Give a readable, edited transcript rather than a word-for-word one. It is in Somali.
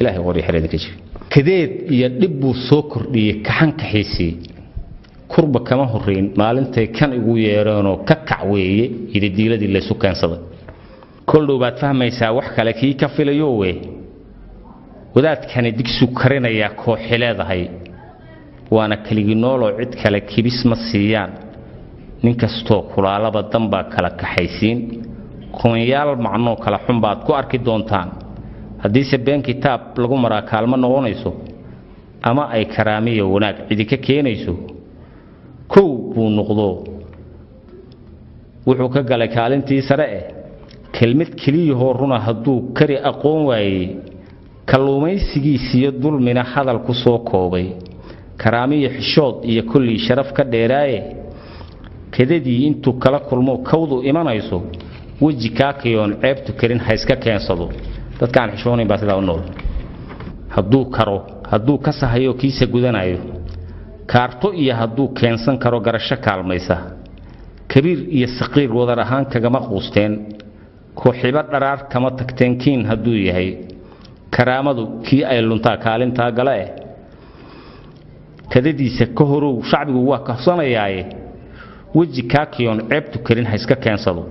Ilaahay qoryo xereeda ka jiri. Kadeed iyo dhib buu soo kordhiyey kaxankaxiisii, kurba kama horrayn maalintay kan igu yeereenoo ka kac weeye yididiiladii laysu keensaday. Koldhow baad fahmaysaa wax kale kii ka filayowe, wadaadkani digsu karinayaa kooxi leedahay, waana keligii nooloo cid kale kibis ma siiyaan. Nin kastoo kulaalaba danbaa kala kaxaysiin, kumanyaal macnoo kala xun baad ku arki doontaan. Haddiise been kitaab lagu maraa kaalmo noqonayso, ama ay karaamiya wanaag cidi ka keenayso, kow buu noqdo wuxuu ka galay kaalintii sare. Eh, kelmad keliyahoo runa hadduu kari aqoon waayey, kalluumaysigiisiyo dulmina hadal ku soo koobay, karaamiyo xishood iyo kollii sharaf ka dheeraaye, kadadii intuu kala kulmo kawdu imanayso, weji kaakayoon ceebtu karin ha iska keensado. Dadkaan xishoonayn baa sidaa u nool. Hadduu karo, hadduu ka sahayo kiisa gudanayo, kaarto iyo hadduu keensan karo garasho kaalmaysa, kabiir iyo saqiir wadar ahaan kagama quusteen, kooxibo dharaar kama tagteen kiin hadduu yahay. Karaamadu kii ay luntaa kaalintaa gala eh, kadadiisa ka horow shacbigu waa kahsanayaaye, weji kaakiyoon ceebtu karin ha iska keensado.